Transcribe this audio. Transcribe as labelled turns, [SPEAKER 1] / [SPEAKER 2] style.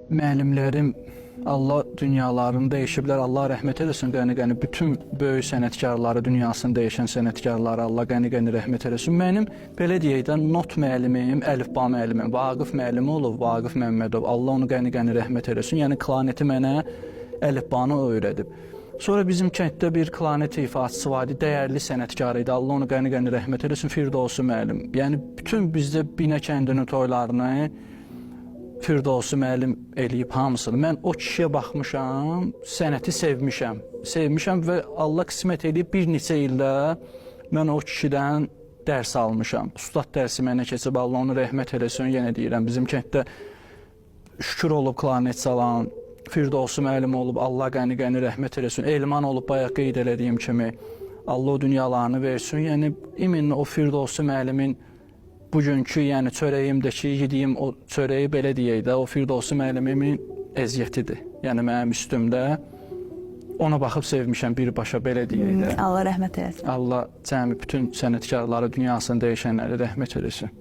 [SPEAKER 1] Müəllimlərim Allah dünyalarını dəyişiblər. Allah rəhmət eləsin qəni-qəni bütün böyük sənətkarları, dünyasını dəyişən sənətkarlara Allah qəni-qəni rəhmət eləsin. Mənim belə deyək də not müəllimim, əlifba müəllimim, Vaqif müəllimi olub, Vaqif Məmmədov. Allah onu qəni-qəni rəhmət eləsin. Yəni klarneti mənə əlifbanı o öyrədib. Sonra bizim kənddə bir klarnet ifaçısı var idi, dəyərli sənətkar idi. Allah onu qəni-qəni rəhmət eləsin, Firdovsi müəllim. Yəni bütün bizdə Binə kəndinin toylarını Firdovsi müəllim eləyib hamısını. Mən o kişiyə baxmışam, sənəti sevmişəm. Sevmişəm və Allah qismət eləyib bir neçə ildə mən o kişidən dərs almışam. Ustad dərsi mənə keçib, Allah onu rəhmət eləsin, yenə deyirəm, bizim kənddə şükür olub klarnet çalan, Firdovsi müəllim olub, Allah qəni-qəni rəhmət eləsin. Elman olub, bayaq qeyd elədiyim kimi. Allah o dünyalarını versin. Yəni iminlə o Firdovsi müəllimin bugünkü, yəni çörəyimdəki yediyim o çörəyi belə deyək də, o Firdovsi müəllimimin əziyyətidir. Yəni mənim üstümdə ona baxıb sevmişəm birbaşa belə deyək də.
[SPEAKER 2] Allah rəhmət eləsin.
[SPEAKER 1] Allah cəmi bütün sənətkarları, dünyasını dəyişənləri rəhmət eləsin.